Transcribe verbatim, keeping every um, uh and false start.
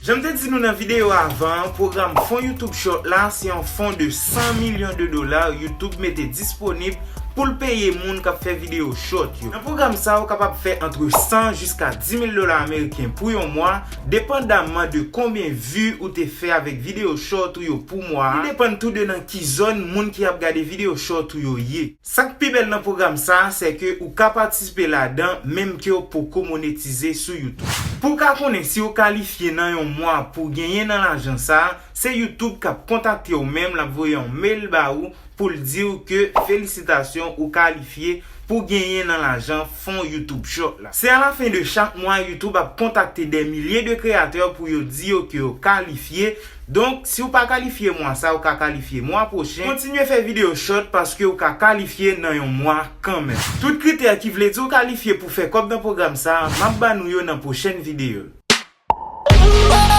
Jan m te di nou nan videyo avan an, pwogram fon YouTube Short la se yon fon de san milyon de dola YouTube mete disponib pou l peye moun k ap fè videyo short yo. Nan pwogram sa, ou kapab fè antre san jiska dis mil dola ameriken pou yon mwa, depandamman de konbyen vi ou te fè avèk videyo short ou yo pou mwa a. Li depann tou de nan ki zòn moun ki ap gade videyo short ou yo ye. Sa k pi bèl nan pwogram sa a, se ke ou ka patisipe ladan menm ke w poko monetize sou YouTube. Pou w ka konnen si w kalifye nan yon mwa pou w genyen nan lajan sa a, se YouTube k ap kontakte w menm, l ap voye yon mail ba ou pou l di w ke felisitasyon, ou kalifye pou w genyen nan lajan fon YouTube Short la. Se alafen de chak mwa YouTube ap kontakte dè milye de kreyatè pou yo di yo ke yo kalifye. Donk, si w pa kalifye mwa sa, ou ka kalifye mwa pwochen. Kontinye fè videyo short paske ou ka kalifye nan yon mwa kanmenm. Tout kritè ki vle di w kalifye pou fè kòb nan pwogram sa a, m ap ba nou yo nan pwochèn videyo.